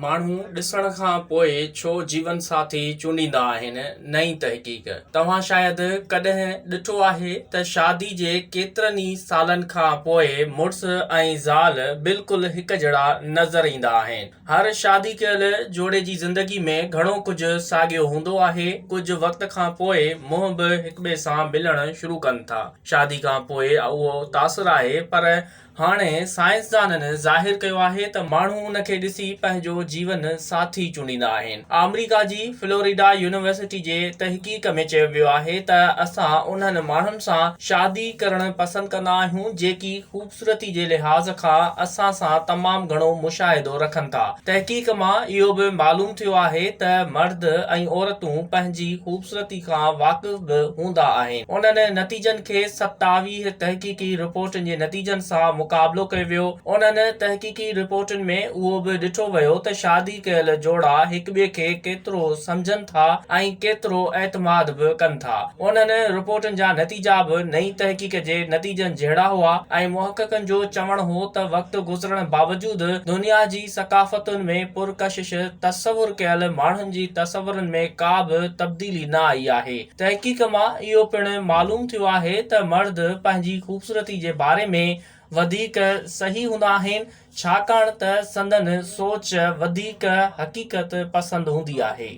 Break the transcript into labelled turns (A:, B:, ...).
A: ماڻهو ڏسڻ کان پوء ڇو جيون ساٿي چونڊيندا آهن؟ نئين تحقيق. توهان شايد ڪڏهن ڏٺو آهي ته شادي جي ڪيترن ئي سالن کان پوء مڙس ۽ زال بلڪل هڪ جهڙا نظر ايندا آهن. هر شادي ڪيل جوڙي جي زندگي ۾ گهڻو ڪجهه ساڳيو هوندو آهي. ڪجهه وقت کان پوء منهن به هڪٻئي سان ملڻ شروع ڪن ٿا. شادي کان پوء اهو تاثر آهي پر هاڻي سائنسدانن ظاهر ڪيو آهي ته ماڻهو ان کي ڏسي پنهنجو جيون ساٿي چونڊيندا آهن. آمريڪا جي فلوريڊا يونيورسٽي جي تحقيق ۾ چيو ويو آهي ته اسان انهن ماڻهن سان شادي ڪرڻ پسند ڪندا آهيون جيڪي خوبصورتي جي لحاظ کان اسان سان تمام گهڻو مشاهدو رکن ٿا. تحقيق مان اهو به معلوم ٿيو آهي ته مرد ۽ عورتون پنهنجي خوبصورتي کان واقف به هوندا آهن. انهن نتيجن کي 27 تحقيقي رپورٽن جي نتيجن سان مقابلو ڪيو ويو. انهن تحقيقي رپورٽن ۾ اهو به ڏٺو ويو ته شادي ڪيل جوڙا هڪٻئي کي ڪيترو سمجهن ٿا ۽ ڪيترو اعتماد به ڪن ٿا. انهن رپورٽن جا نتيجا به نئين تحقيق جي نتيجن جهڙا هئا ۽ محققن جو چوڻ هو ته وقت گذرڻ باوجود دنيا جي ثقافتن ۾ پرڪشش تصور ڪيل ماڻهن جي تصورن ۾ ڪا به تبديلي نه آئي آهي. تحقيق مان اهو پڻ معلوم ٿيو آهي ته مرد پنهنجي خوبصورتي جي باري ۾ وڌيڪ صحيح هوندا آهن ڇاڪاڻ ته سندن سوچ وڌيڪ حقيقت پسند هوندي آهي.